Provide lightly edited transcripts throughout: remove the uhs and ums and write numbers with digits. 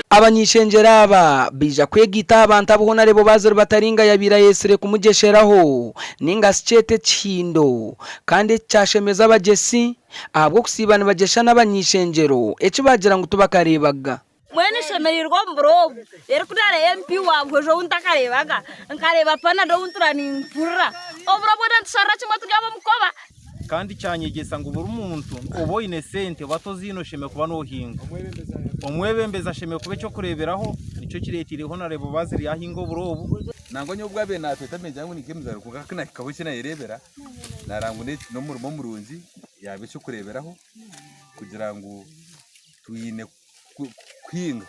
Abany'ishengyero aba baija kwegaita aha bantu abu Honarebo Basil Bataringa yabaire ayetsire kumugyesheraho ninga shi kyete ekihindo kandi eki kyashemeza abagyesi ahabw'okusiiba nibagyesha n'abany'ishengyero eki baagira ngu tibakareebaga. Mbwenu nshemereirwe omu buro obu, reero ku naareeba MP wa Buhweju ou ntakareebaga, nkareeba Panado ou ntuura nimpurira, oburo bwona nitusharira kimwe turi ab'omukoba. Kandi kyanyegyesa ngu buri muntu oba oine sente oba toziine oshemereire kuba nohinga. Omwebembezi ashemereire kuba eky'okureeberaho, nikyo kireeteire Honarebo Bazil yaahinga oburo obu. Nangwa nyowe obu baabaire naatweta ningira ngu ni nk'emizaano kwonka ku naahikaho eki naayereebera naareeba ngu n'omurimo murungi yaaba eky'okureeberaho kugira ngu twine kuhinga.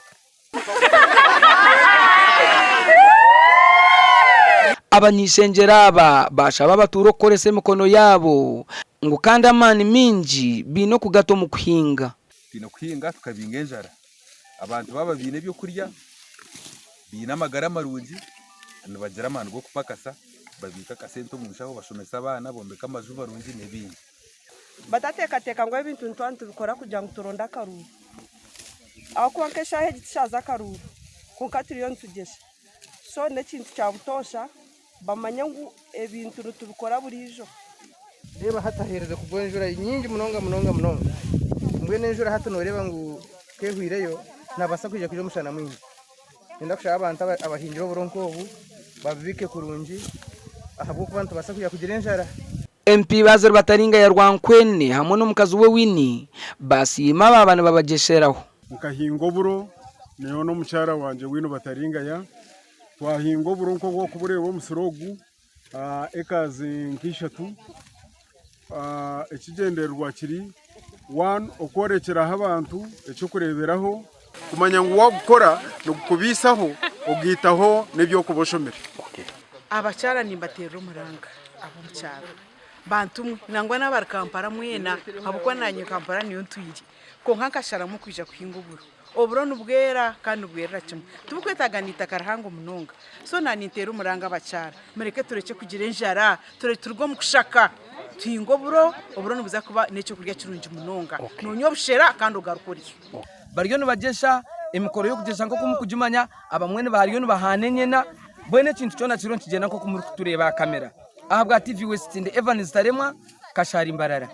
Abany'ishengyero aba baashaba abatuura okukoresa emikono yaabo ngu kandi amaani maingi baine okugata omu kuhinga. Twine kuhinga tukabinga enjara. Abantu baaba baine ebyokurya, baine amagara marungi, nibagira amaani g'okupakasa, babiika akasente omu nshaho, bashomesa abaana, bombeka amaju marungi n'ebindi. Batateekateeka ngu ebintu nituba nitubikora kugira ngu turonde akaruuru. Ahabw'okuba nk'eshaaha egi tishaaha z'akaruuru kwonka turiyo nitugyesha. So n'ekintu kya butoosha bamanye ngu ebintu nitubikora buriijo. Reeba hati haheerize kugwa enjura nyingi munonga munonga munonga. Mbwenu enjura hati nooreeba ngu ku ehwireyo nihabaasa kwija kwija omushana mwingi. Niinyenda kushaba abantu abahingire oburo nk'obu babubiike kurungi ahabw'okuba nitubaasa kwija kugira enjara. MP Basil Bataringa ya Rwankwene hamwe n'omukazi we Winnie baasiima baaba nibabagyesheraho. Nkahinga oburo nyowe n'omukyara wangye Winnie Bataringaya, twahinga oburo nk'oku orikubureeba omusiri ogu, ekazi nk'ishatu, ekigyendererwa kiri one okworekyeraho abantu eky'okureeberaho. Kumanya ngu waagukora nigukubaisaho ogaitaho n'eby'okuba oshomire. Abakyara nimbateerera omuranga ab'omu kyaro bantu mwe nangwa n'abari Kampala mwena ahabw'okuba naanye Kampala niyo ntwire kwonka nkasharamu kwija kuhinga oburo. Oburo nibwera kandi nibwerera kimwe tibukwetaaga n'eitaka rihango munonga so naanye ninteera omuranga abakyara mureke turekye kugira enjara turuge omu kushaka tuhinge oburo, oburo nibuza kuba n'ekyokurya kirungi munonga nonywa obushera kandi ogaruka orye. Bariyo nibagyesha emikoro y'okugyesha nk'oku murikugimanya, abamwe bariyo nibahaana enyena, mbwenu ekintu kyona kiriyo nikigyenda nk'oku murikutureeba aha kamera. Ahabwa TV West ndi Evans Taremwa, Kashari Mbarara.